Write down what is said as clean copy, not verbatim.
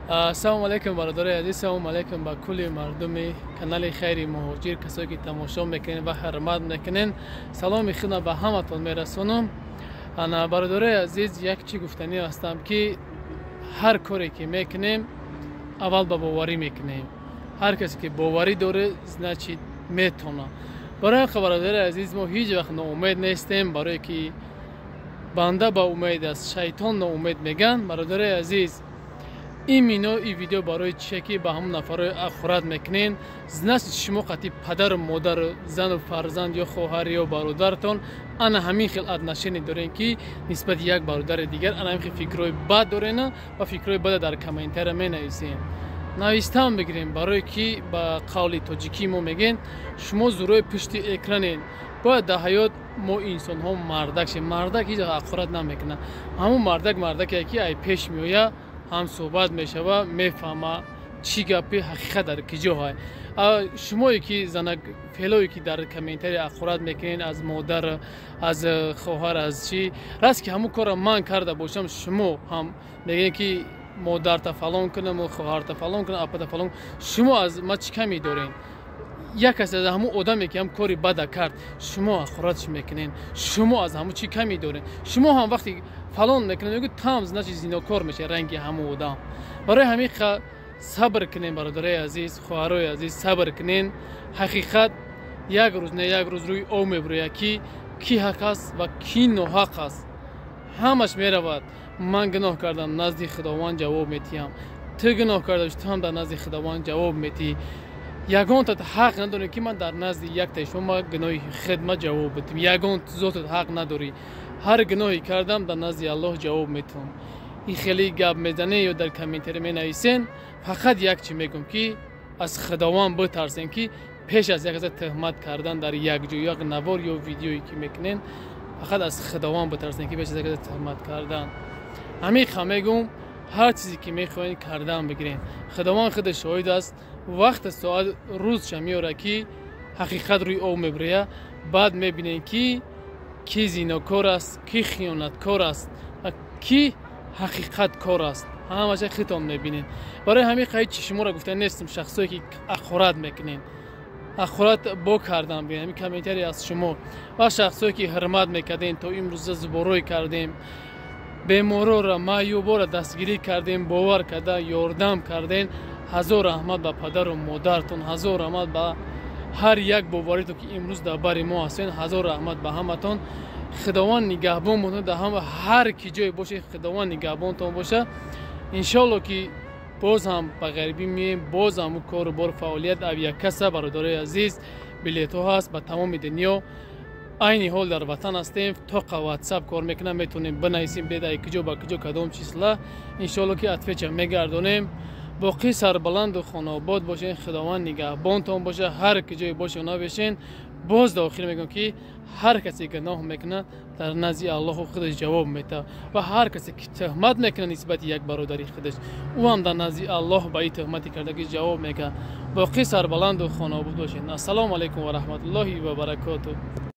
Ассалому алайкум, бародарои азиз, салому алайкум ба кулли мардуми канали Хайри Муҳоҷир, касое ки тамошо мекунед ва ҳурмат мекунед. Саломи худро ба ҳаматон мерасонам. Ана, бародарои азиз, як чӣ гуфтанӣ ҳастам, ки ҳар коре ки мекунем, аввал ба боварӣ мекунем. Ҳар касе ки боварӣ дорад, значит, метавонад. Барои ҳам, бародари азиз, мо ҳеҷ вақт ноумед нестем, барое ки банда ба умед аст, шайтон ноумед меган. Бародари азиз, именно и видео барои чие, ки ба ҳамон нафарҳои ҳақорат мекунен, значит, шумо қатъи падару модару зану фарзанд ё хоҳар ё бародаратон ана ҳамин хел отношение дорен, ки нисбати як бародари дигар ана ҳамин хел фикрҳои бад дорена ва фикрҳои бада дар комментария менависем. Навистан бигирем, барое ки ба қавли тоҷикӣ мо мегӯем, шумо зурои пушти экранен. Бояд дар ҳаёт мо инсонҳо мардак шем. Мардак ҳеҷ ҳақорат намекунад. Ҳамон мардак мардаке, ки ай пеш меояд, ҳам суҳбат мешава, мефаҳма, чӣ гапи ҳақиқат дар киҷо ҳай. Шумое ки занак фелое ки дар комментария ҳақорат мекунед аз модар, аз хоҳар, аз чӣ, раст ки ҳамун корро ман карда бошам, шумо ҳам мегӯед, ки модарта фалон кунам, хоҳарта фалон кунам, апата фалон. Шумо аз ма чӣ камӣ доред? Як касе аз ҳамун одаме ки ҳам кори бада кард, шумо ҳақоратш мекунед. Шумо аз ҳамун чӣ камӣ доред? Шумо ҳам вақте фалон мекунед, мегӯ там, значит, зинокор мешавед ранги ҳамун одам. Барои ҳамин сабр кунем, бародарои азиз, хоҳарои азиз, сабр кунем. Ҳақиқат як рӯз не як рӯз рӯи об мебурӯяд, ки кӣ ҳақ аст ва кӣ ноҳақ аст. Ҳамаш меравад. Ман гуноҳ кардам, назди Худованд ҷавоб метиҳам. Ту гуноҳ карда, ту ҳам дар назди Худованд ҷавоб метиҳӣ. Ягонта ҳақ надорем, ки ман дар назди яктаи шумо гуноҳи хидма ҷавоб бидим. Ягон зотат ҳақ надорӣ. Ҳар гуноҳе кардам, дар назди Аллоҳ ҷавоб метиҳам. Ин хеле гап мезанен ё дар комментария менависен, фақат як чӣ мегӯм, ки аз Худованд битарсем, ки пеш аз як каса тӯҳмат кардан дар якҷо як навор ё видеое ки мекунен, фақат аз Худованд битарсем, ки пеш аз як каса тӯҳмат кардан. Ҳамиқа мегӯм, ҳар чизе ки мехоҳед, кардан бигирем. Худованд худ шоҳид аст. Вақте соат рӯзша меорад, ки ҳақиқат рӯи об мебурӯяд, баъд мебинем, ки кӣ зинокор аст, кӣ хиёнаткор аст ва кӣ ҳақиқаткор аст. Ҳамаша худтон мебинед. Барои ҳамин ҳеҷ шуморо гуфта нестам, шахсое ки ҳақорат мекунед, ҳақорат бо кардан бигирем. Ҳамин комментарий аз шумо ва шахсое ки ҳурмат мекардем, то имрӯза зуборой кардем, беморора, маъюбора дастгирӣ кардем, бовар карда ёрдам кардем, ҳазор раҳмат ба падару модартон, ҳазор раҳмат ба ҳар як боваритон, ки имрӯз дар бари мо ҳастен. Ҳазор раҳмат ба ҳаматон. Худованд нигаҳбон бошад дар ҳама, ҳар ки ҷое бошед, Худованд нигаҳбонтон бошад. Иншоалло, ки боз ҳам ба ғарибӣ меем, боз ҳам кору бор, фаъолият авиакасса. Бародарои азиз, билетҳо ҳаст ба тамоми дунё. Айни ҳол дар ватан ҳастем, тоқа Ватсап кор мекунам, метавонем бинависем, бедай куҷо, ба куҷо, кадом числа. Иншоалло, ки ответ ча мегардонем. Боқӣ сарбаланду хонаобод бошед, Худованд нигаҳбонтон бошад, ҳар ки ҷое бошед, набешен. Боз дар охир мегӯям, ки ҳар касе гуноҳ мекунад, дар назди Аллоҳу худаш ҷавоб метаҳад ва ҳар касе ки тӯҳмат мекунад нисбати як бародари худаш, ӯ ҳам дар назди Аллоҳ ба ин тӯҳмати кардагӣ ҷавоб мекунад. Боқӣ сарбаланду хонаобод бошед. Ассалому алайкум ва раҳматуллоҳи ва баракотуҳ.